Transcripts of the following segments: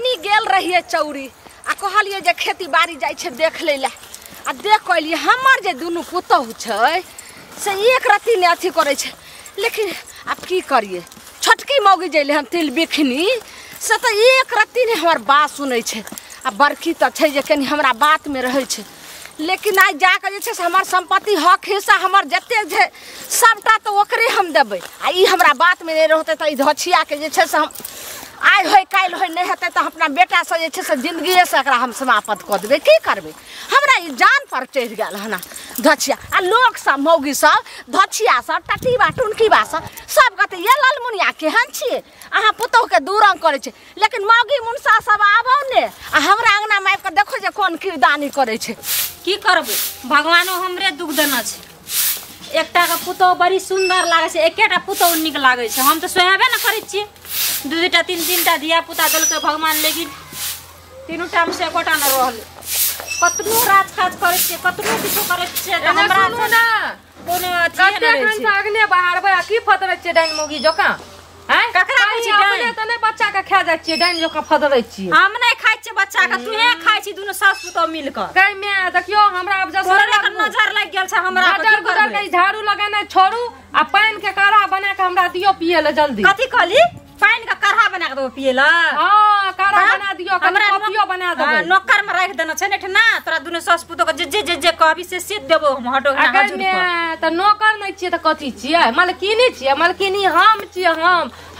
कनी गेल रहिए चौरी आ कहलिए जे खेती बाड़ी जाइ छै देख लै ला आ देख कहलिए हमर जे दुनू पुतहु छै से एक रत्ती ने अथी करै छै। लेकिन आब की करिए, छोटकी मौगी जैले हम तिल बिखनी से तऽ एक रत्ती ने हमर बात सुनै छै आ बड़की तऽ छै जे कनी हमरा बातमे रहै छै। लेकिन आइ जाकऽ जे छै से हमर सम्पत्ति हक हिस्सा हमर जते छै सबटा तऽ ओकरे हम देबै आ ई हमरा बातमे नहि रहतै तऽ ई धछियाके जे छै से हम आइ होय काल्हि होय नहि हेतै तऽ अपना बेटासँ जे छै से जिन्दगिएसँ एकरा हम समाप्त कऽ देबै। की करबै, हमरा ई जान पर चढ़ि गेल हन धछिया। आ लोक सब मौगी सब धछिया सब टटीबा टुनकीबा सब सब कहतै ये ललमुनिया केहन छियै, अहाँ पुतहुके दू रंग करै छै। लेकिन मौगी मुनसा सब आबौ ने आ हमरा अङ्गनामे आबि कऽ देखो जे कोन किरदानी करै छै। की करबै, भगवानो हमरे दुख देना छै। एकटा के पुतहु बड़ी सुन्दर लागै छै, एकेटा पुतहु नीक लागै छै। हम तऽ सोहेबे ने करै छियै, दू दूटा तीन तीनटा धिया पुता देलकै भगवान, लेकिन तीनू टाइम से एकोटा नहि रहलै। कतनो राज काज करै छियै, कतनो किछो करै छियै तऽ हमरा ना कोनो अथिए नहि रहै छै। अगने बाहरबै आ की फदरै छियै डाइन मौगी जकाँ? आँय, ककरा कहै छियै डाइन? अपने तऽ नहि बच्चा के खा जाइ छियै, डाइन जकाँ फदरै छियै। हम नहि खाइ छियै बच्चा के, तूहे खाइ छी दुनू सास पुतहु मिल कऽ। गै माय, देखियौ हमरा आब जस तोरा एकर नजर लागि गेल छै हमरा पर, नजर की गुजर करबै? के झाड़ू लगेनाइ छोड़ू आ पानि के काढ़ा बना के हमरा दियौ पियै लए जल्दी। कथी कहली? पानि के काढ़ा बना के देबो पियै लए? हां, काढ़ा बना दियौ, हमरा कॉफियो बना देबै। नौकर में राखि देना छै ने ठना, तोरा दुनू सास पुतहु के जे जे जे जे कहबी से से देबो हम। हटो ना हजूर पर। त नौकर नै छियै त कथी छियै? मलकिनी छियै, मलकिनी हम छियै,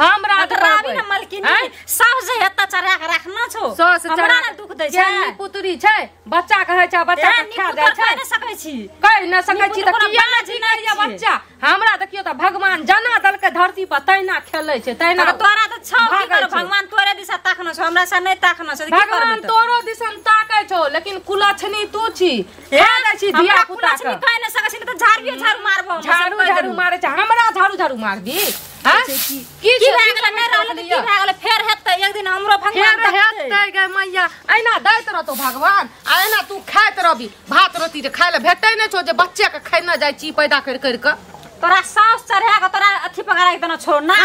हम राज करबै ना मलकिनी। सास जे हेता चढ़ा के राखना छौ, हमरा ना दुख दै छै। केहन पुतरी छै, बच्चा कहै छै बच्चा के खा जाइ छै। कहि नै सकै छी, कहि नै सकै छी त किया नै करिया बच्चा। हमरा देखियौ त भगवान जना देलकै धरती पर तैना खेलै छै, तैना तोरा त छौ। की करब, भगवान तोरे दिशा ताकनो छौ, हमरा से नहि ताकनो छौ। भगवान तोरो दिशन ताकै छौ, लेकिन कुलक्षणी तू छी, खा जाइ छी धिया पुता के। कहि नै सकै छी त झाड़ियो झाड़ू मारबो। झाड़ू झाड़ू मारै छै, हमरा झाड़ू झाड़ू मारबी? हां, की भए गेलै? नहि रहलै त की भए गेलै? फेर हेतै एक दिन हमरो भगवान हेतै। गे मैया, एना दैत रहतौ भगवान आ एना तू खाइत रहबी। भात रोटी जे खाइ लए भेटै नहि छौ, जे बच्चे के खाइने जाइ छी पैदा करि करि कऽ। तोरा सास चढ़ा के तोरा अथी पकड़ा के देना छौ ना।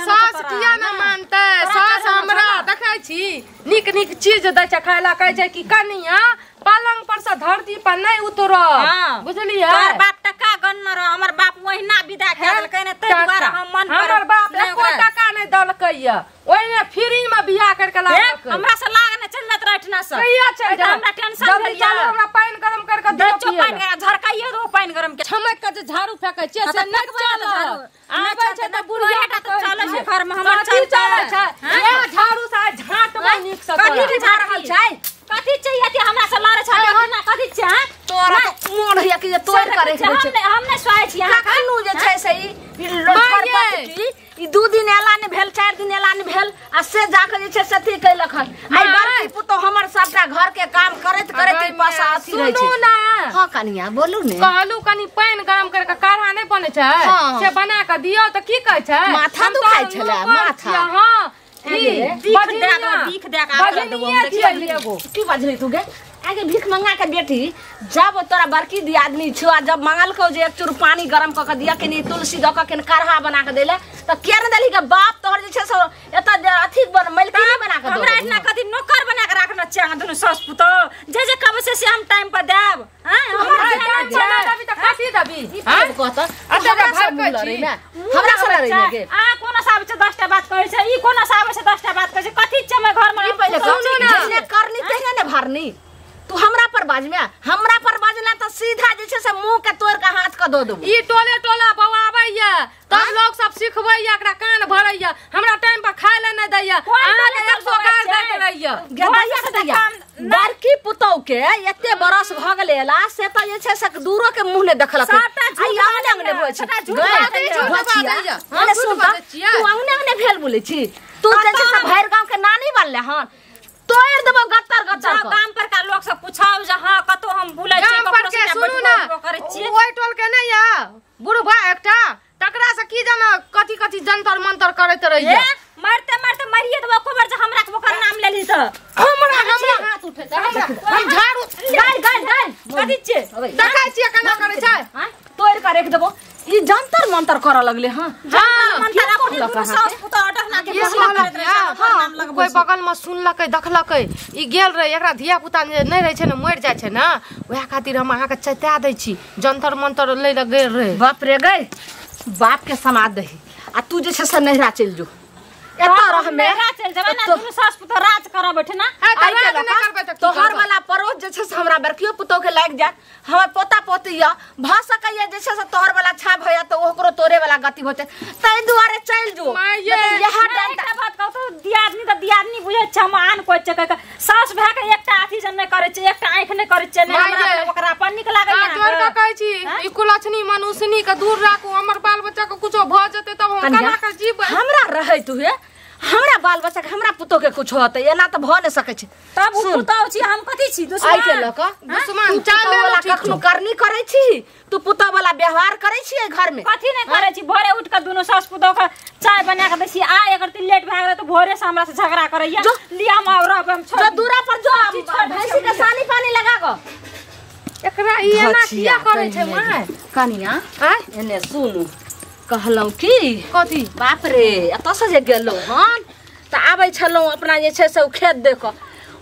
सास किया ना मानतै? सास हमरा देखै छी नीक नीक चीज दै छै खाइ लए, कहै छै कि कनिया पलंग पर से धरती पर नहि उतरब, बुझलियै? तोहर बाप टका गन्ना रह, हमर बाप ओहिना विदा कए देलकै ने, ताहि दुआरे हम मन पर हमर बाप एको टका नहि देलकै य, ओहिने फ्री में बियाह कर के लाबलकै। हमरा से लाग ने चलि जात रहठना से। कहिया चलि जात? हमरा टेंशन भेल। चलू हमरा पानि गरम कर के दियौ, पानि गरम झरकाइयो दो पानि गरम के। छमक के जे झाड़ू फेकै छियै से नहि चलत, आबै छै त बुढ़िया के चलै छै घर में, हमर चलै छै। ए झाड़ू से झाँटबै नीक से। कथी झाड़ रहल छै? कथी चाहिए थी हमरा से लड़े छै ना? कथी छै तोरा मोन होइया कि जे तोड़ करे छै। हम नै सोचै छी अहाँ कखनो जे छै से ई लोटफर ई 2 दिन एला ने भेल, 4 दिन एला ने भेल आ से जाके जे छै से अथी कैलक हन। आइ बड़की पुतहु हमर सबटा घर के काम करैत करैत ई पैसा अथी रहै छै। सुनू ना। हां कनिया बोलू ने। कहलू कनी पानि गरम कर के काढ़ा नहि बनै छै से बना के दियौ त की कहै छै? माथा दुखाइ छलै माथा। हां, भीख दे के आबि देबो। की बजली तू गे? आगे भीख मंगा के बेटी, जब तोरा बड़की दियादनी छौ आ जब मंगलकौ जे एक चूर पानी गरम कऽ के दिया, कनी तुलसी दऽ के कनी काढ़ा बना के देले त किया ने देली के बाप तोहर जे छै से एतऽ अथी बन मलकिनी बना के दो। हमरा एतना कथी नौकर बना के राखना छै अहाँ दुनू सास पुतहु? जे जे कहबै से हम टाइम पर देब। हां, हमरा टाइम पर ना देबी त कथी देबी? हां कहत अच्छा भड़कै छी हमरा से लड़ै ने गे। अहाँ कोना से आबै छै 10टा बात कहै छै, ई कोना से आबै छै 10टा बात कहै छै। कथी छै हमर घर में? पहिले सुनू ना, जेने करनी तेहने ने भरनी। तू हमरा पर बाजमे, हमरा पर बाजना त सीधा जे छै से मुंह के तोड़ के हाथ के दो देबो। ई टोले टोला बौआबैया तब लोग सब सिखबैया, एकरा कान भरैया, हमरा टाइम पर खाय ले नै दैया, अहाँ के एक सौ गार दैत रहैया। बड़की पुतहु के एते बरस भ गेलै एला से त जे छै से दूरो के मुंह ने देखलक। आई अंगने अंगने बोलै छै। तू अंगने अंगने भेल बोलै छी तू जे छै से भरि गांव के नानी बनले हन, तोड़ देबो गत्तर गत्तर। गाम पर का लोग सब पूछाउ जे हां कतो हम भूलै छी ककरो से बैठबो करै छी। ओइ टोल के नै या बुढ़बा एकटा, तकरा से की जाना कथी कथी जंतर मंतर करैत रहैया। मरते मरते मरिए देबो खबर जे हमरा ओकर नाम लेली त हमरा हमरा हाथ उठे छै, हमरा हम झाड़ू गाल गाल गाल कथी छै देखै छियै केना करै छै। हां, तोड़ के राखि देबो। ई जंतर मंतर करऽ लगले। हां, जंतर मंतर अपने दुनू सास पुतहु अटकना के फसला करैत रहै। नाम लगबै कोई बगल में सुनलकै देखलकै ई गेल रहे एकरा धिया पुता नहि रहै छै ने मरि जाइ छै ने वएह खातिर हम अहाँके चेता दै छी जंतर मंतर लै लए गेल रहे। बाप रे गई बाप के समाद दही आ तू जे छै से नैहरा चलि जो एतऽ रह मे नैहरा चलि जेबै ना दुनू सास पुतोह राज करब बैठना। तोहर वाला परोस जे छै से हमरा बड़कियो पुतोह के लागि जायत हमर पोता पोती य भऽ सकैया जे छै से तोहर वाला छाप होया तऽ ओकरो तोरे वाला गति होतै ताहि दुआरे चलि जो। इएह एकटा बात कहू तऽ दियादनी तऽ दियादनी बुझै छै हम आन कोइ छै कह सास भए के एकटा अथी जन नहि करै छै एकटा आँखि नहि करै छै नहि हमरा ओकरा अपन नीक लागैया। जोड़ के कहै छी ई कुलक्षणी मनुष्यनी के दूर राखू हमर बाल बच्चा के कुछो भऽ जेतै तब हम केना के जीबै। हमरा रहै तू हे हमरा बाल बच्चा के हमरा पुतोह के कुछ होतै एना तऽ भऽ नहि सकै छै। तब उ पुतोह छी हम कथी छी दुश्मन आइ के लऽ कऽ दुश्मन चाल वाला कखनो करनी करै छी तू पुतोह वाला व्यवहार करै छी घर में कथी नहि करै छी। भोरे उठ के दुनू सास पुतोह के चाय बना के दै छी आ एकर ती लेट भए गेलै तऽ भोरे से हमरा से झगड़ा करैया लिया हम और रहब हम छोड़ जो दूरा पर जो भैंसी के सानी पानी लगा क एकरा ई एना किया करै छै my कनिया एने सुनू कहलहुँ की कथी बाप रे एतऽ से जे गेलहुँ हन तऽ आबै छलहुँ अपना जे छै से ओ खेत देख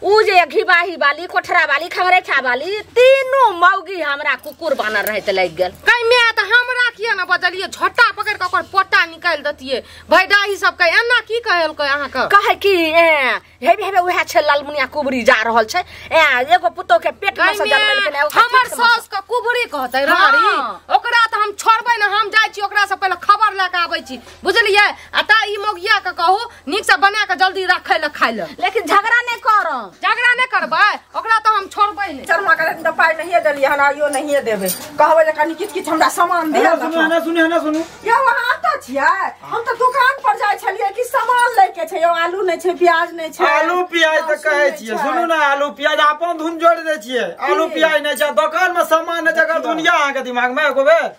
उ जे घिबाही वाली कोठरा वाली खंगरेठा वाली तीनू मौगी हमरा कुकुर बानर रहै तऽ लागि गेल। कहीं मैं तऽ हमरा किया ना बजलियै झोटा पकड़ि कऽ ओकर पोटा निकालि देतियै भैडाही सबके एना की कहलकै अहाँके कहै कि ए हेबे हेबे उएह छै लालमुनिया कुबरी जा रहल छै ए एगो पुतोह के पेट में से जनमेलकै ने हमर सास के कुबरी कहतै रहरी ओकरा तऽ हम छोड़बै ने हम जाइ छी ओकरा से पहिले खबर लए कऽ आबै छी बुझलियै। आ ता ई मौगिया के कहू नीक से बना कऽ जल्दी राखै लए खाइ लए लेकिन झगड़ा नहि करब झगड़ा नहि करबै ओकरा तऽ हम छोड़बै नहि। शर्मा के तऽ पाइ नहिए देलियै हन आइयो नहिए देबै कहबै जे कनि किछु किछु हमरा सामान दिअ। सुनू सुनू ना सुनू यौ अहाँ एतऽ छियै हम तऽ दुकान पर जाइ छलियै कि सामान लै के छै यौ आलू नहि छै प्याज नहि छै। आलू प्याज तऽ कहै छियै सुनू ने आलू प्याज अपन धुन जोड़ि दै छियै आलू प्याज नहि छै दोकान मे सामान नहि छै एकर दुनिया अहाँके दिमाग मे एको बेर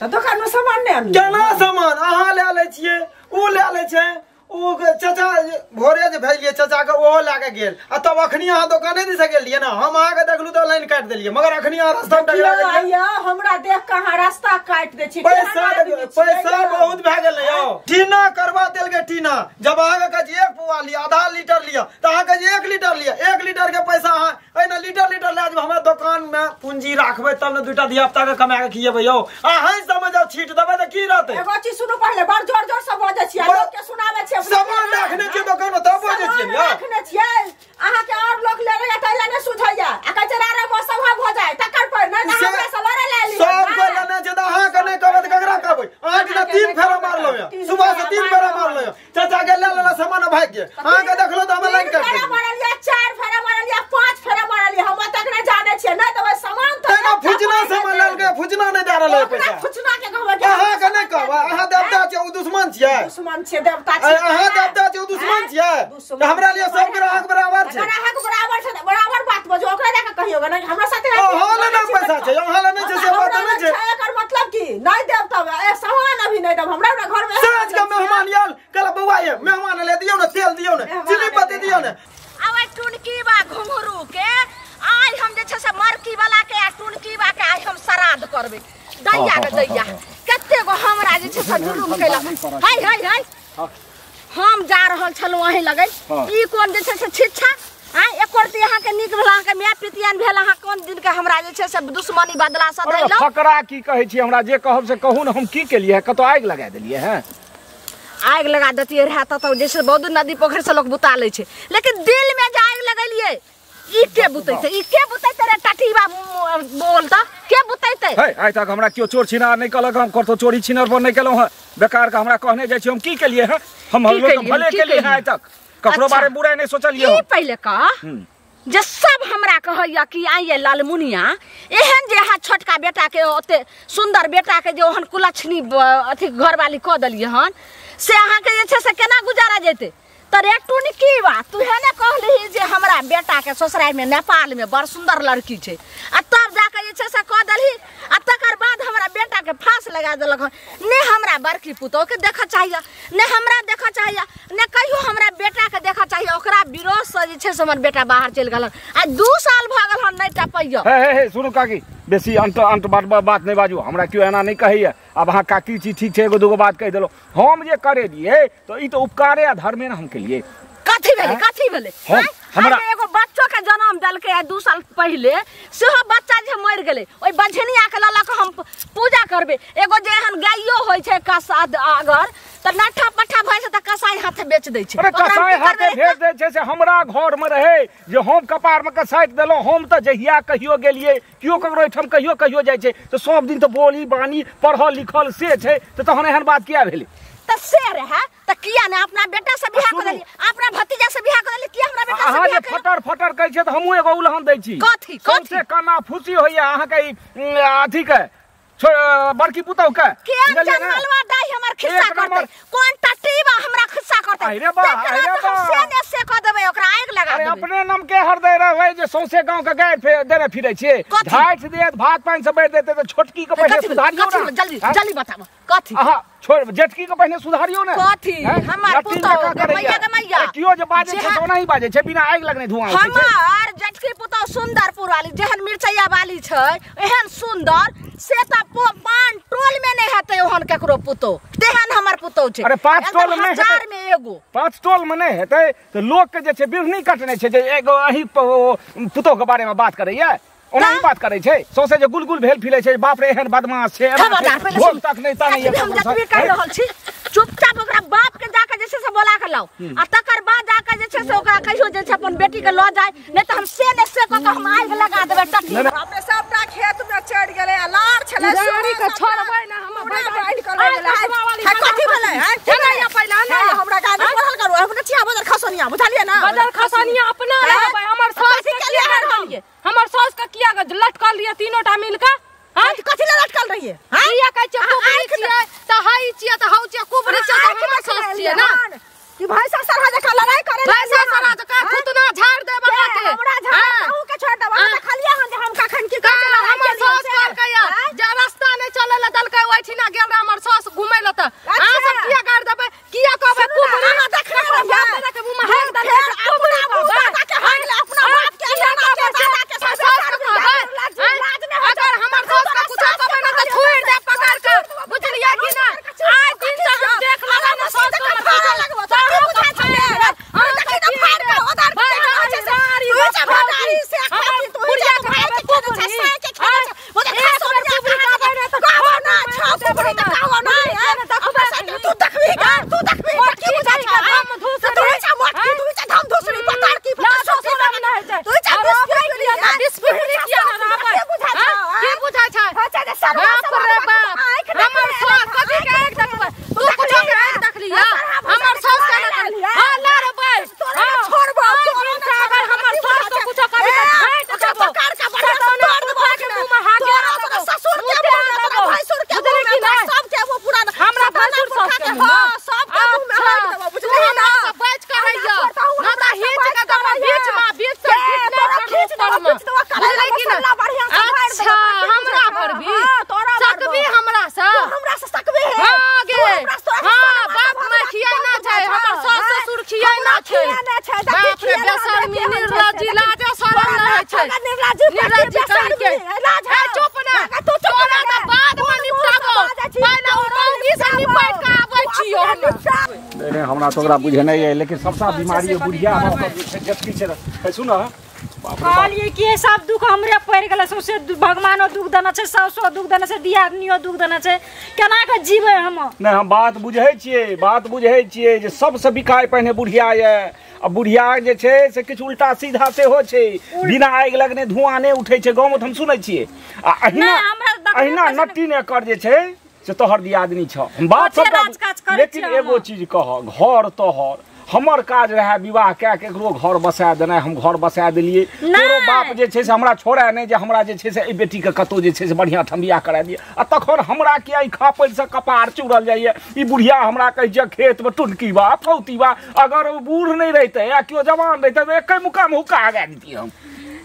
तऽ दोकान मे सामान नहि आनलियै केना सामान अहाँ लए लै छियै उ लए लै छै उ चाचा भोरे जे भेजलियै चाचा के ओहो लए के गेल आ तब अखनी अहाँ दोकाने दिस गेलियै ने हम अहाँके देखलहुँ तऽ लाइन काटि देलियै मगर अखनी अहाँ रास्ता टकरा गेलियै। हमरा देख के अहाँ रास्ता काटि दै छी पैसा पैसा बहुत भए गेलै यौ टीना करवा देलकै टीना जब अहाँके कहै छी एक पौआ लिअ आधा लीटर लिअ तऽ अहाँ कहै छी 1 लीटर लिअ 1 लीटर के पैसा अहाँ एहिना लीटर लीटर लए जेबै हमरा दोकान मे पूंजी राखबै तब ने दूटा धिया पुता के कमा के खियेबै यौ अहाँ समझ जाउ छीट देबै तऽ की रहतै। एगो चीज सुनू पहिले बड़ जोर जोर से बजै छियै लोक के सुनाबै छियै सामान राखने छियै दोकान मे तब बजै छियै सामान राखने छियै अहाँ के और लोग लेबै त एला नहि सुझैया आ कहै छै रे मौसम भऽ जाय तकर पर नहि हमरा से लड़े ले लियै सब के लेने छै तऽ अहाँ के नहि कहबै तऽ ककरा कहबै। अहाँ के 3 फेरा मारलहुँ यौ सुबह से 3 फेरा मारलहुँ यौ चाचा के ले लेला सामान भागि गेल अहाँ के देखलहुँ तऽ हमरा लाइन काटि देलियै। मारलियै 4 फेरा मारलियै 5 फेरा मारलियै हम तक नहि जानै छियै नहि तऽ सामान तऽ तेना फुजना सामान लेलकै फुजना नहि दए रहल है पैसा फुजना के कहबै अहाँ के नहि कहबै अहाँ देवता छियै ओ दुश्मन छियै दुश्मन छियै देवता छियै अहाँ देवता छियै ओ दुश्मन छियै हमरा लिए सब ग्राहक बराबर छै ग्राहक बराबर छै बराबर बात बजू ओकरा जाके कहियो नहि हमरा साथे अहाँ लए नहि पैसा छै अहाँ लए नहि छै से बात नहि छै एकर मतलब की नहि देब तब ए सामान अभी नहि देब हमरा घर में साँझ के मेहमान आयल कहला बौआ ये मेहमान ले दियौ ने तेल दियौ ने चीनी पत्ती दियौ ने। आब टुनकी बा घुंघरू के आइ हम जे छै से मरकी वाला के आ टुनकी बा के आइ हम श्राद्ध करबै दैया के दैया कते गो हमरा जे छै से जुलुम केलक हाय हाय हाय हम जा रहल छलहुँ अहीं लगै ई कोन जे छै से छिच्छा आ एकर तऽ अहाँके नीक भेल अहाँके माय पितियान भेल अहाँ कोन दिन के हमरा जे छै से दुश्मनी बदला से दैलहुँ। फकरा की कहै छी हमरा जे कहब से कहू ने हम की केलियै कतौ आगि लगा देलियै हैं आगि लगा देतियै रहए तऽ जैसे बहुत नदी पोखरि से लोक बुता लै छै लेकिन दिल में जे आगि लगेलियै ई के बुतैतै ई के बुतैतै रे टटीबा बोल तऽ के बुतैतै। है आइ तक हमरा केओ चोर छिनार नहि कहलक हम कतौ चोरी छिनार पर नहि केलहुँ हँ बेकार के हमरा कहने जाइ छी हम की केलियै हँ हम लोग भले केलियै हँ आइ तक ककरो बारे में बुराइ नहि सोचलियै। ई पहिले कह जे सब हमरा कहैया कि आइए लालमुनिया एहन जे अहाँ छोटका बेटा के ओते सुंदर बेटा के जे ओहन कुलक्षणी अथी घरवाली कऽ देलियै हन से अहाँके जे छै से केना गुजारा जेतै। तऽ रे टुनकी बा तू हेने कहलिही जे हमरा बेटा के ससुराल में नेपाल में बड़ सुंदर लड़की छै आ तब जाके जे छै से कऽ देलही आ तकर बाद हमरा बेटा के फांस लगा देलक। ने हमरा बड़की पुतोह के देखऽ चाहिए, ने हमरा देखऽ चाहिए, ने कहियो हमरा बेटा के देखऽ चाहिए। ओकरा विरोध से जे छै से हमर बेटा बाहर चलि गेल। आ 2 साल भऽ गेल हन नहि टपैया। हे हे हे सुनू काकी, बेसी अंत अंत बात बात नहीं बाजू, हमरा क्यों एना नहीं कहैया। अब अहाँ काकी छी, ठीक छै, एगो दूगो बात कहि देलहुँ। हम जे करेलियै तऽ ई तऽ उपकारे आ धर्मे ने हम केलियै। कथी भेलै, कथी भेलै? हमरा एगो बच्चो के जन्म देलकै 2 साल पहिले, सेहो बच्चा जे मरि गेलै ओहि बझनिया के लऽ लऽ कऽ हम पूजा करबै। एगो जे एहन गाइयो होइ छै कसा अगर तऽ नट्ठा पट्ठा भऽ छै तऽ कसाई हाथे बेच दै छै। अरे कसाई हाथे भेज दै छै से हमरा घर में रहे जे हम कपार में कसाइट देलहुँ। हम तऽ जहिया कहियो गेलियै, केओ ककरो एहिठाम कहियो कहियो जाइ छै तऽ सब दिन तऽ बोली बानी पढ़ल लिखल से छै, तऽ तहन एहन बात किया भेलै? तऽ से रहे तऽ किया ने अपना बेटा से बियाह कऽ देलियै, अपना भतीजा से बियाह कऽ देलियै, किया हमरा बेटा से अहाँ जे बियाह केलहुँ? फटर फटर कहै छियै तऽ हमहूँ एगो उलहन दै छी। कथी कथी? सौंसे काना फूसी होइया अहाँके ई अथी के बड़की पुतहु के। केहन जनमलवा दाइ हमर खिस्सा करतै, कोन टटीबा हमरा खिस्सा करतै। अरे बा, अरे बा, से ने से कऽ देबै, ओकरा आगि लगा अरे देबै। अपने नाम के हरदय रहबै जे सौंसे गांव के गाय देने फिरै छियै। ढाठि देत भात पानि से बढ़ि देतै तऽ छोटकी के पहिने सुधारियौ ना। जल्दी जल्दी बताबऽ कथी? अहाँ छोड़, जेठकी के पहिने सुधारियौ ने। कथी? हमर पुतहु के मैया के मैया केओ जे बाजै छै तऽ ओनाही बाजै छै, बिना आगि लगने धुआं उठै छै। हमर जेठकी पुतहु सुंदरपुर वाली जेहन मिरचैया वाली छै एहन सुंदर से तऽ पान टोल में नहीं हेतै ओहन केकरो पुतोह, तेहन हमर पुतोह छै। अरे 5 टोल में हजार में एगो, 5 टोल में नहीं हेतै तऽ लोक के जे छै बिरनी कटने छै जे एगो अही पुतोह के बारे में बात करैया, ओनाही बात करै छै। सौंसे जे गुलगुल भेल फिरै छै, बाप रे एहन बदमाश छै, भोग तक नहि तानैया। हम जतबी कहि रहल छी चुपचाप ओकरा बाप के जाके जे छै से बोला के लाउ आ तकर बाद जाके जे छै से ओकरा कहियो जे छै अपन बेटी के लऽ जाय, नहि तऽ हम से ने से कऽ के हम आगि लगा देबै टट्टी। अपने सबटा खेत में चढ़ि गेलै आ लार छलै गाड़ी के छोड़बै ना हम बाढ़ि कऽ लऽ गेलै। कथी भेलै? हमरा गाड़ी पढ़ल करू, अपने छिया बदर खसनिया, बुझलियै ना? बदर खसनिया अपना रहबै। हमर सास के किया रहलियै, हमर सास के किया लटकल रहियै तीनों टा मिल के? हां कथी ले लटकल रहियै? किया कहै छियै कुबरी छियै तऽ हई छियै तऽ हौ छियै, कुबरी छियै तऽ हमर सास छियै ना। कि भैंसा सरहा जकाँ लड़ाई करे, भैंसा सरहा जकाँ थुतना झाड़ देब अहाँके। हमरा झाड़ अहूँ के छोड़ देब, अहाँ देखलियै हन जे हम कखन की करै छलहुँ। हमर सास कहलकै जे रास्ता नहि चलै लए देलकै, ओहिठिना गेल रहे हमर सास घुमै लए तऽ अहाँ सब किया गारि देबै, किया कहबै कुबरी? अहाँ देखने रहियै कुबरी कहबै अपना बाप के, नाना के, दादा के, अगर हमर सास के कुछो कहबै ना तऽ छोड़ि देब पकड़ के, बुझलियै कि ना? आइ दिन से हम देख लेबै ना सास के हमर कुछो लगबो तऽ की बुझाइ छै? अहाँ देखै तऽ फाड़ के ओदार के केना छै से तू जे भडारी से खाती, तू जे भाई के खेने छै, साय के खेने छै, ओ जे खसोनिया कहबै ना तऽ कहबो ना छौ कुबरी तऽ कहबो ना। तू देखबी गा, तू देखबी की बुझाइ छै? तू छै मोटकी, तू छै धम धुसरी पतार की तू छै बीस फुटरी किया ना रहबै? की बुझाइ छै? बाप रे बाप, हमर सास कथी के आगि देखबै? तू कुछो के आगि देखलियै? हमर सास के ना देखलियै? हां ला रे बै, छोड़बो अगर हमर सास के कुछो कहबी तऽ झाँटि देबो, पकड़ के बढ़िया से तोड़ देबो, के मुंह में हाथ तोरा तोरा ससुर के मुंह में, तोरा भैंसुर के मुंह में, तोरा सब के वो पूरा हमरा भैंसुर सास के मुंह में, हां सब के मुंह में हाथ देबो, बुझलियै ना? बच के रहियो ना तऽ हिच के देबो बीच में, बीच से खींच देबो, खींच देबो, बुझलियै कि ना? अच्छा हमरा भरबी सकबी, हमरा से हमरा से सकबी है? हां गे, हां बाप माय खियाइ ना छै, हमर सास ससुर खियाइ ना छै। बाप रे बेशर्मी निर्लज्जी लाजे शरम नै होइ छै। निर्लज्जी कहि के ए चुप ना, तोरा तऽ बाद में निपटाबो, पहिने ओ मौगी से निपटि के आबै छियौ हम। नहीं हमरा तऽ ओकरा बुझेनाइ अइ, लेकिन सबटा बीमारी बुढ़िया जेठकी छै। सुन कहलियै कि सब दुख हमरे पड़ि गेलै, सौंसे भगवानो दुख देने छै, सासो दुख देने छै, दियादनियो दुख देने छै, केना के जीबै हम? नहि हम बात बुझै छियै, बात बुझै छियै जे सबसँ बिकाय पहिने बुढ़िया यऽ। आ बुढ़िया जे छै से किछु उल्टा सीधा सेहो छै, बिना आगि लगने धुआं नहि उठै छै गाँवमे तऽ हम सुनै छियै। आ अहिना अहिना नट्टी ने कर जे छै से तोहर दियादनी छौ, हम बात सबटा, लेकिन एगो चीज कह, घर तोहर, हमर काज रहे विवाह कए के केकरो घर बसा देनाइ, हम घर बसा देलियै। तोरो बाप जे छै से हमरा छोड़े नहि जे हमरा जे छै से एहि बेटीके कतहु जे छै से बढ़िआँ ठाम बियाह करा दिए। आ तखन हमरा किया ई खापड़िसँ कपार चुड़ल जाइए? ई बुढ़िया हमरा कहै छै खेतमे टुनकी बा फौती बा, अगर ओ बूढ़ नहि रहितै आ केओ जवान रहितै तऽ एके मुक्कामे हुक्का हगा दितियै हम।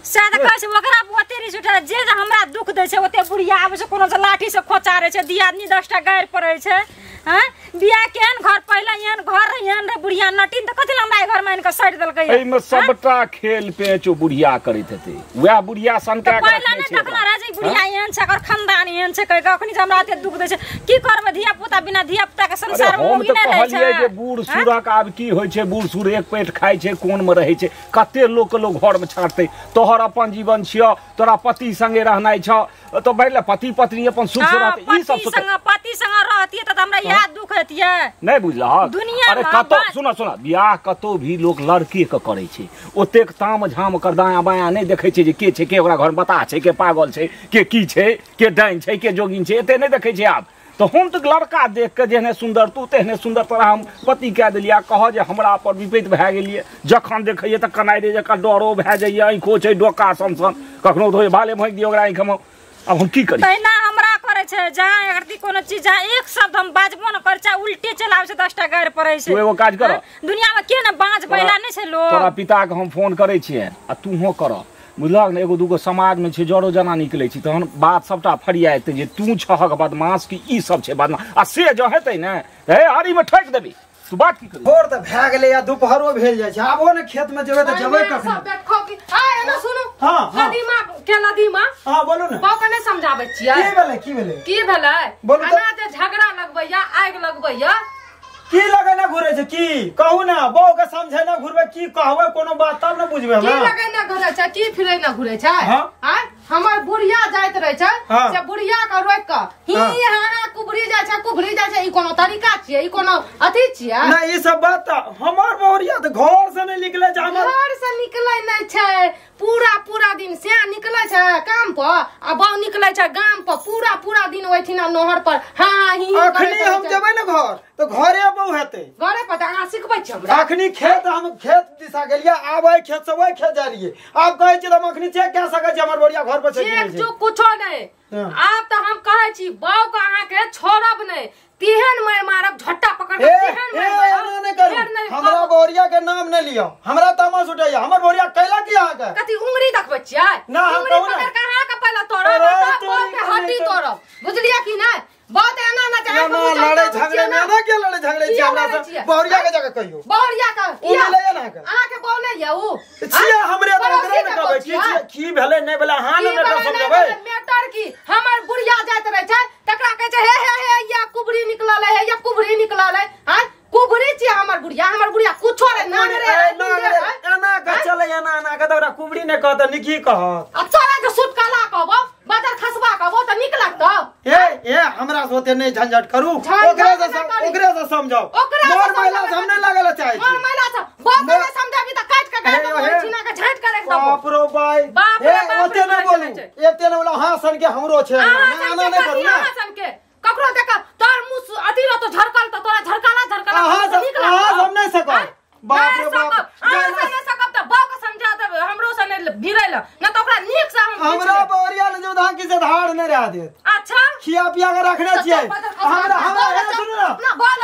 से त कहै छै ओकरा ओते रिस उठे जे हमरा दुख दै छै ओते बुढ़िया आबै छै कोनो से लाठी से खोचारै छै दियादनी 10टा गारि पड़ै छै। हैं बियाह केहन घर पहिले एहन घर रहे एहन रहे बुढ़िया नटिन त कथि ला हमरा घर में आनि के सड़ देलकै। एहिमे सबटा खेल पेच ओ बुढ़िया करैत हेतै वएह बुढ़िया सनका के पहिले नै देखना रहे जे बुढ़िया एहन छै एकर खानदान एहन छै कहि के अखनी जे हमरा एते दुख दै छै की करबै धिया पुता बिना धिया पुता के संसार में हम मोगी तऽ नै रहै कहलियै छै। जे बूढ़ सूरक आब की होइ छै बूढ़ सूर एक पेट खाइ छै कोन में रहै छै कते लोक के लोग घर में छाँटतै तोहर अपन जीवन छियौ तोरा पति संगे रहनाइ छौ तो बैठले पति पत्नी अपन सुख से रहतै ई सब सोचै पति संग रहतियै त हमरा इएह दुख हेतियै नहीं बुझलहक। दुनिया अरे में कतौ सुन सुन बियाह कतौ भी लोग लड़की के करै छै ओतेक ताम झाम कर दायाँ बायाँ नहीं देखै छै जे के छै के ओकरा घर में बताह छै के पागल छै के की छै के डाइन छै के जोगिन छै एते नहीं देखै छै आब। तो हम तो लड़का देख के जेहने सुंदर तू तेहने सुंदर तोरा हम पति कए देलियै कह जे हमरा पर विपरीत भए गेलियै जखन देखैयै तऽ कनाइ रे जकाँ डरो भए जाइए आँखो छै डोका सन सन कखनो धोए भाले भोंकि दियौ ओकरा आँखिमे अब हम की करी। तहिना हमरा करै छै जहाँ एकरती कोनो चीज जहाँ एक शब्द हम बाजबो न करै छै उल्टे चलाबै छै 10टा गारि पड़ै छै। तू एगो काज कर दुनिया में के ने बाँझ बैला नहि छै लोग। तोरा पिता के हम फोन करै छियै आ तूहो कर बुझलक ने एगो दूगो समाज में छै जरो जना निकलै छै तहन बात सबटा फरिया एतै जे तू छहक बदमाश कि ई सब छै बदमाश आ से जो हेतै ने हे हरी में ठोकि देबी तू बात की करी। भोर तऽ भए गेलै या दुपहरो भेल जाइ छै आबो ने खेत में जेबै तऽ जेबै कखन। हां सुनू हां लदीमा के लदीमा हां बोलू ने बाऊ के नहीं समझाबै छियै की भेलै की भेलै की भेलै एना जे झगड़ा लगबैया आगि लगबैया की लगे ना घुरे छै की कहू ना बहू के समझे ना घुरबै की कहबै कोनो बात तब ना बुझबै की लगे ना घुरे छै की फिरे ना घुरे छै। आय हमर बुढ़िया जाइत रहे छै से बुढ़िया के रोक के ही हां हां कुबरी जाय छै कुबरी जाय छै ई कोनो तरीका छियै ई कोनो अथी छियै ना ई सब बात हमर बहुरिया त घर से नहीं निकले छै हमर घर से निकले नै छै पूरा पूरा दिन से निकले छै काम पर आ बहु निकले छै गाम पर पूरा पूरा दिन ओइठिना नहर पर हां ही अखनी हम जेबै ने घर तो घरे बहु हेतै घरे पर त अहाँ सिखबै छी हमरा। अखनी खेत हम खेत दिशा गेलियै आब ओइ खेत से ओइ खेत जा रहियै आब कहै छी त हम अखनी चेक कए सकै छी हमर बुढ़िया घर पर छै कि चेक चुक कुछो नहीं। आब त हम कहै छी बहु के अहाँ के छोड़ब नहीं तेहन मार मारब झट्टा पकड़ के तेहन मार मारब नहीं करू हमरा बोरिया के नाम नहीं लियो हमरा तामस उठैया हमर बोरिया कैला की अहाँ के कथी उंगली देखबै छियै ना हम कहू ना पकड़ के अहाँ के पहिले तोड़ब तब बहु के हड्डी तोड़ब बुझलियै कि नहीं बहुत एना ना चाहे ना लड़े झगड़े में ना के लड़े झगड़े छी हमरा से बहुरिया के जाके कहियो बहुरिया के उ मिलैया ना के अहाँ के बहु नहीं या उ छियै हमरे त ओकरे ने कहबै की की भेलै नहीं भेलै अहाँ ने मैटर समझबै मैटर की हमर बुढ़िया जाइत रहे छै तकरा कहै छै हे हे हे या कुबरी निकलल है या कुबरी निकलल है। हां कुबरी छी हमर बुढ़िया कुछो रे ना रे एना के चलै एना एना के त ओकरा कुबरी ने कहत निकी कहत आ चला के सुटकला कहबो बदर खसबा कहबो त निक लगतौ। ए ए हमरा से ओते नहीं झंझट करू ओकरे से समझाओ मोर महिला से हम नहीं लागल चाहे मोर महिला से बहुत नहीं समझाबी त काट के गाड़ में छीना के झाट के रख दबो बाप रो बाई बाप रे ए ओते नहीं बोलू एते नहीं बोलू हां सन के हमरो छै ना ना नहीं करू ना हां सन के ककरो देख तोर मुंह अथी रहतो झरकल त तोरा झरकाला झरकाला निक लागतो हां हम नहीं सकब बाप रे बाप अहाँ से नहीं सकब त बाप के समझा देबै हमरो से नहीं भिड़ै ल ना त ओकरा नीक से हम हमरा बोरिया ले जो धान की से धार नहीं रह देत। अच्छा खिया पिया के रखने छियै हमरा हमरा सुनू ना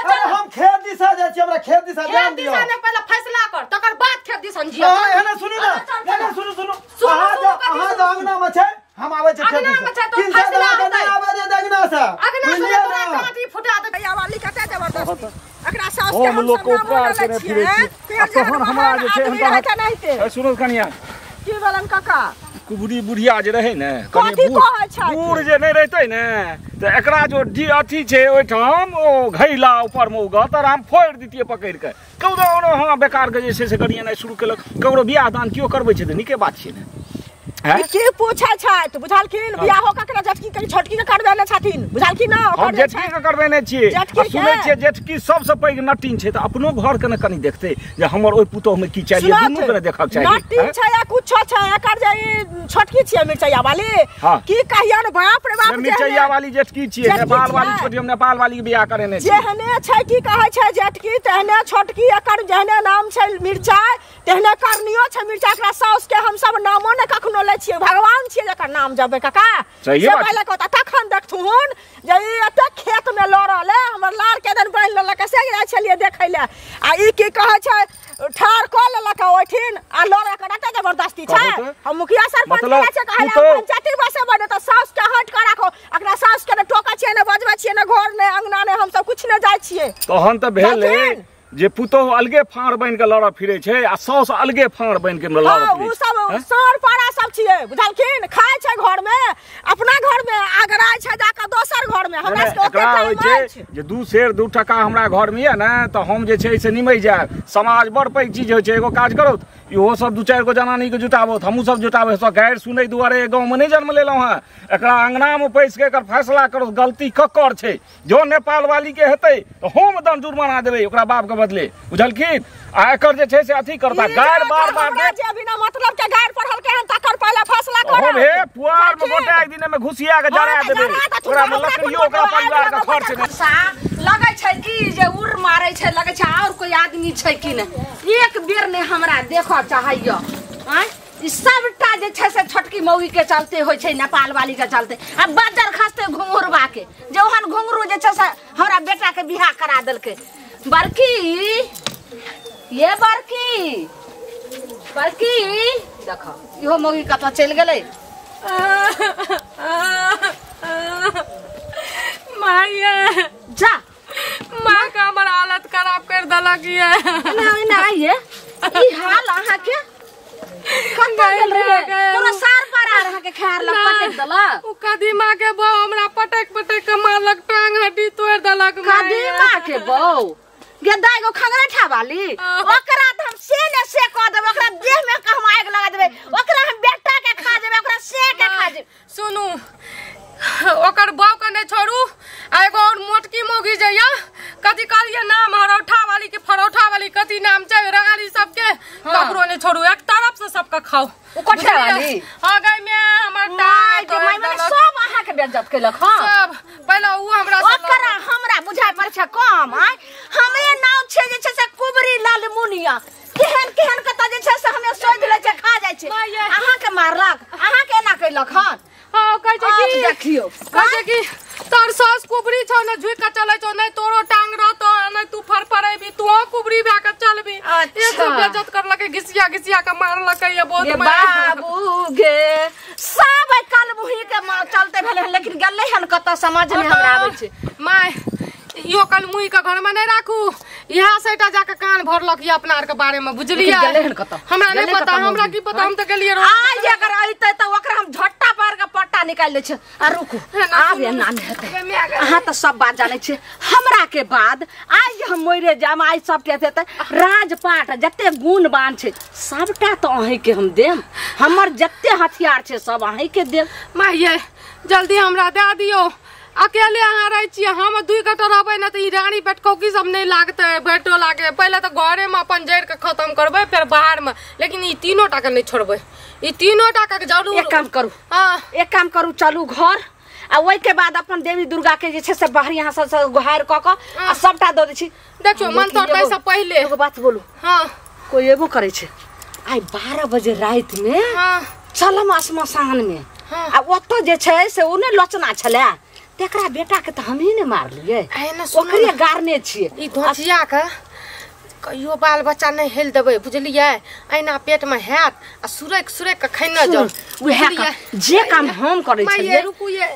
अरे हम खेत दिशा जाइ छियै हमरा खेत दिशा जान दियो खेत दिशा ने पहिले फैसला कर तकर बाद खेत दिशा जियो। हां एने सुनू ना एने सुनू सुनू अहाँ जो अंगना में छै हम आबै छै खेत दिशा तो फैसला होतै आबै दे अंगना से अंगना से तोरा काटी फुटा दे या वाली कते जबरदस्ती एकरा सास के हम लोग के उपकार केने फिरै छी आ तहन हमरा जे छै हम सुनू कनिया की भेलन काका कुबरी बुढ़िया जे रहे ने कनि बूढ़ जे नहीं रहते ने त एकरा जो अथी छै ओहिठाम ओ घैला ऊपर में उगत और हम फोड़ि दितियै पकड़ि के ककरो हां बेकार के जे छै से गरियेनाइ शुरू केलक ककरो बियाह दान केओ करबै छै त नीके बात छै ने। की पूछै छथि बुझलखिन बियाहो ककरा जेठकी के छोटकी के करबेने छथिन बुझलखिन ना हम जेठकी के करबेने छियै आ सुनै छियै जेठकी सबसे पैघ नटिन छै त अपनो घर के ने कनि देखतै जे हमर ओहि पुतोह में की चाहिए दुनू के ने देखक चाहिए नटिन छै या कुछो छै एकर जे ई छोटकी छियै मिरचैया वाली की कहियन बाप रे बाप मिरचैया वाली जेठकी छियै नेपाल वाली छोटी हम नेपाल वाली के बियाह करेने छियै जेहने छै की कहै छै जेठकी तेहने छोटकी एकर जेहने नाम छै मिरचाई तेहने करनियो छै मिरचाई एकरा साउस के हम सब नामो ने कखनो चलै छियै भगवान छियै जकर नाम जपबै काका से पहिले कहता तखन देखथुन जे ई एते खेत में लड़ल है हमर लार के दन बान्हि लेलक से जाइ छलियै देखै ले आ ई की कहै छै ठार कऽ लेलक ओहिठिन आ लड़ै के एते जबरदस्ती छै हम मुखिया सरपंच के छै कहले पंचायती बसे बने त साउस के हट के राखो एकरा साउस के ने टोकै छियै ने बजबै छियै ने घर ने अंगना ने हम सब कुछ ने जाइ छियै तहन त भेलै जे पुतोह अलगे फाँड़ बनि के लड़ऽ फिरै छै आ साउस अलगे फाँड़ बनि के लड़ऽ फिरै छै। उ सब साँड़ पाड़ा सब छियै बुझलखिन खाय छै घर में अपना घर में आगराय छै जाके दोसर घर में हमरा सबके ओते टाइम छै जे 2 शेर 2 टका हमरा घर में ये ने त हम जे छै से निमहि जायब। समाज बड़ पैघ चीज होइ छै। एगो काज करो इहो सब 2-4 गो जनानी के जुटाबो हमहूँ सब जुटाबे सब गारि सुनै दुआरे गाँव में नहीं जन्म लेलहुँ हँ। एकरा अंगना में पैस के एकर फैसला करो गलती ककर छै। जो नेपाल वाली के हेतै तऽ हम दंड जुर्माना देबै ओकरा बाप के बदले बुझलखिन। आ एकर जे छै से अथी करता गारि बार बार दे जे बिना मतलब के गारि पढ़ल के हन तकर पहले फैसला करब। हम हे पुआर में गोटा एक दिन में घुसिया के जरा देबै ओकरा में लकड़ियो ओकरा परिवार के खर्च नहि लगै छै कि जे उड़ मारै छै लगै छै और कोई आदमी छै कि नहि एक बेर ने हमरा देखऽ चाहैया। आँय ई सबटा जे छै से छोटकी मौगी के चलते होइ छै नेपाल वाली के चलते। आ बजर खसते घुंघरुआ के जे ओहन घुंघरू जे छै से हमरा बेटा के बियाह करा देलकै। बड़की ये बड़की बड़की देखो इहो मौगी कतऽ चलि गेलै। माये जा माँ का हमर हालत खराब कर देलक ये। ना ना ये ई हाल अहाँ के कतऽ गेल रहे तोरा सार पर आ रहा के खार लग पटक देलक। उ कदीमा के बौ हमरा पटक पटक के मारलक टांग हड्डी तोड़ देलक। कदीमा के बौ गेदा एगो खंगरेठा वाली ओकरा त हम से ने से क देबै ओकरा देह में के हम आगि लगा देबै ओकरा हम बेटा के खा जेबै ओकरा से के खा जेबै। सुनू ओकर बौ के नहीं छोड़ू आ एगो और मोटकी मौगी जे या कथी कहलिए नाम हरौठा वाली के फरौठा वाली कथी नाम छै रगाली सबके ककरो नहीं छोड़ू एक तरफ से सबके खाओ। उ कठे वाली हां गई में हमर टांग के माय माने सब अहाँ के बेइज्जत केलक। हां सब पहले उ हमरा ओकरा हमरा बुझाय पर छै कम। आय हमरे नाम छै जे छै से कुबरी लाल मुनिया केहन केहन कत जे छै से हमे सोध ले छै खा जाइ छै। अहाँ के मारलक अहाँ के एना केलक। हां हां कहै छै कि देखियो कहै छै कि तोर सास कुबरी छौ ने झुकि के चलै छौ नहीं तोरो टांग रहतो नहीं तू फरफरेबी तू कुबरी भए के चलबी। ये सब बेइज्जत करलक घिसिया घिसिया के मारलक ये बहुत बाबू गे सब कल मुही के चलते भेलै लेकिन गेलै हन कत समझ नहीं हमरा आबै छै। My यो कल मुही के घर में नहीं राखू यहाँ से टा जाके कान भरलक ये अपना आर के बारे में बुझलिए। हमरा नहीं पता हमरा की पता हम त गेलिए आज अगर अइते त ओकरा हम झट्टा पार के पट्टा निकाल लै छै। आ रुकू आब एना नहि हेतै अहाँ त सब बात जानै छियै। हमरा के बाद आज हम मरे जाम आज सब के हेतै राजपाट जते गुण बान छै सबटा त अहीं के हम देम हमर जते हथियार छै सब अहीं के देम। माये जल्दी हमरा दए दियौ अकेले अहाँ रहै छियै हम 2 गोटा रहबै ने तऽ ई रानी बेटकौकी सब नहीं लागतै बेटो लागे पहिले तऽ घरे में अपन जड़ि के खत्म करबै फेर बाहर में लेकिन ई तीनों टा के नहीं छोड़बै ई तीनों टा के जरूर। एक काम करू हां एक काम करू चलू घर आ ओहि के बाद अपन देवी दुर्गा के जे छै से बाहर यहाँ सब गुहार कऽ कऽ आ सबटा दऽ दै छी। देखियौ मन तोड़तै से पहिले एगो बात बोलू। हां कोई एबो करै छै आइ 12 बजे राति में। हां चलम श्मशान में आ ओतऽ जे छै से ओ ने लोचना छलै तेकरा बेटा के तऽ हमही ने मारलियै ओकरे गारने छियै। ई धोचिया के कहियो बाल बच्चा नहीं हेल देबै बुझलियै एना पेट में हैत आ सुरक सुरक के खैने जाउ वएह जे काम हम करै छलियै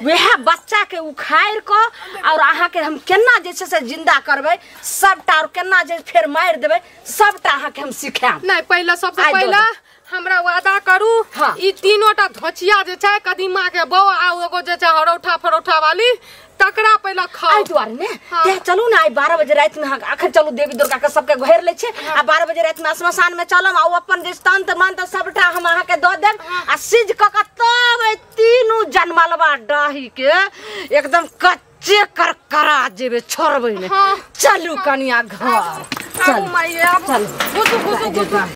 वएह बच्चा के उखाड़ि कऽ और अहाँ के हम केना जे छै से जिंदा करबै सबटा और केना जे फेर मारि देबै सबटा अहाँ के हम सिखायब। नहीं पहिले सबसे पहिले हमरा वादा करू। हाँ। ई तीनों टा धोचिया जे छै कदीमा के बौ आ एगो जे छै हरौठा फरौठा वाली तकरा पहिले खाओ। एहि दुआरे ने ते चलू ने आइ 12 बजे राति में अखन चलू देवी दुर्गा के सबके घेर लै छै आ 12 बजे राति में श्मशान में चलम आ ओ अपन जे तंत्र मंत्र सबटा हम अहाँ के दऽ देब आ सिज कऽ के तब एहि तीनू जनमलवा डाही के एकदम कच्चे करकरा जेबै छोड़बै ने। हाँ। चलू कनिया घर चलू चलू घुसू घुसू घुसू।